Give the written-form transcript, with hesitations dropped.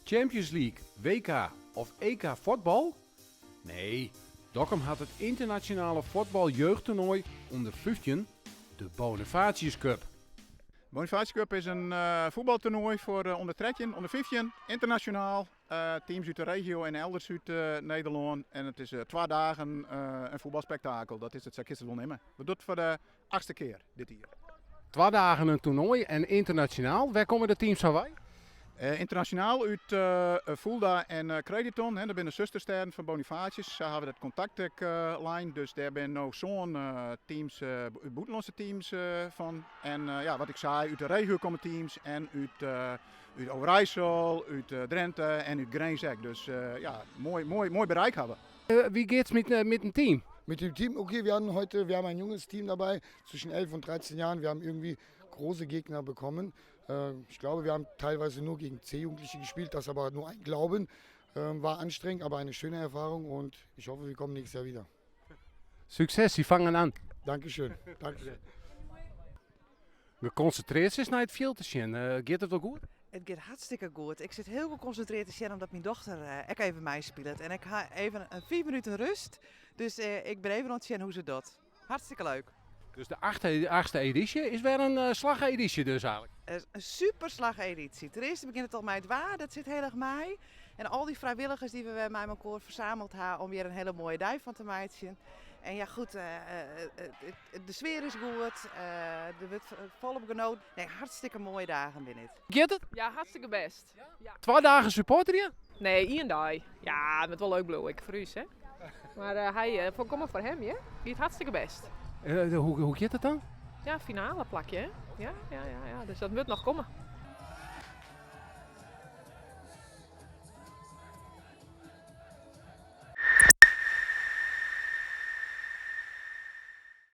Champions League, WK of EK fuotbal? Nee, Dokkum hat it ynternasjonale fuotbal-jeugdtoernoai ûnder 15, de Bonifatius Cup. Bonifatius Cup is in fuotbaltoernoai foar ûnder 13, ûnder 15, ynternasjonaal. Teams út de regio en elders út Nederlân. En it is twa dagen in fuotbalspektakel, dat is it, sa kinst it wol nimme. We dogge it foar de achtste kear dit jier. Twa dagen in toernoai en ynternasjonaal. Wêr komme de teams fan wei? Ynternasjonaal út Fulda en Crediton, dat binne de susterstêden fan Bonifatius. Sy hawwe dat kontakt ek lein, dus dêr binne no sân teams, bûtenlânske teams fan. En ja, wat ik sei, út de regio komme teams en út út Overijssel, út Drenthe en út Grins ek. Dus ja, moai, moai, moai bereik hawwe. Wie geht's mit, mit dem Team? Mit dem Team, okay, wir haben heute, wir haben ein junges Team dabei, zwischen 11 und 13 Jahren. Wir haben irgendwie große Gegner bekommen. Ich glaube, wir haben teilweise nur gegen C-Jugendliche gespielt, das aber nur ein Glauben. War anstrengend, aber eine schöne Erfahrung und ich hoffe, wir kommen nächstes Jahr wieder. Succes, Sie fangen an. Dankeschön. Dankeschön. Gekonsintrearre is nei it fjild te sjen. Giet it wol goed? It giet hartstikke goed. Ik sit hiel gekonsintrearre te sjen omdat myn dochter ek even meispilet. En ik ha even in 5 minuten rêst. Dus ik bin even oan it sjen hoe't se docht. Hartstikke leuk. Dus de achtste edysje is wer in slagge edysje dus eigenlik? In super slagge edysje. Ten earste begjint it al mei it waar, dat sit hiel erch mei. En al dy frijwilligers dy't we wer mei mekoar fersameld ha om hjir in hiele moaie dei fan te meitsjen. En ja goed, de sfear is goed, der wurdt folop genoten. Nee, hartstikke moaie dagen binne it. Giet it? Ja, hartstikke bêst. Ja. Twa dagen supporterje? Nee, ien dei. Ja, it moat wol leuk bliuwe, ek foar ús, hè. Mar hy, kom mar foar him, ja. Giet hartstikke bêst. Hoe, hoe giet it dan? Ja, finale plakje, hè. Ja. Dus dat moat noch komme.